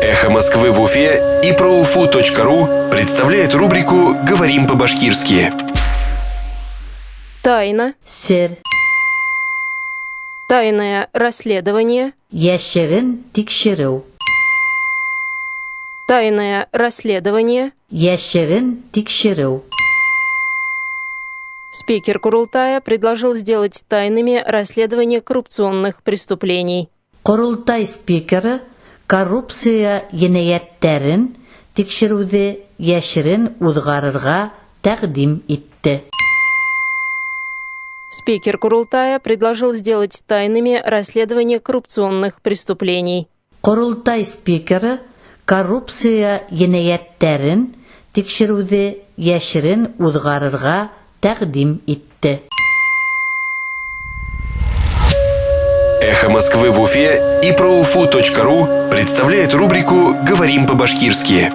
Эхо Москвы в Уфе и проуфу.ру представляет рубрику «Говорим по-башкирски». Тайна. Сер. Тайное расследование. Йәшерен тикшереү. Тайное расследование. Йәшерен тикшереү. Спикер Курултая предложил сделать тайными расследование коррупционных преступлений. Ҡоролтай спикеры коррупция енәйәттәрен тикшереүҙе йәшерен уҙғарырға тәҡдим итте. Спикер Курултая предложил сделать тайными расследование коррупционных преступлений. Ҡоролтай спикеры коррупция енәйәттәрен тикшереүҙе йәшерен уҙғарырға тәҡдим итте. Эхо Москвы в Уфе и проуфу.ру представляет рубрику «Говорим по-башкирски».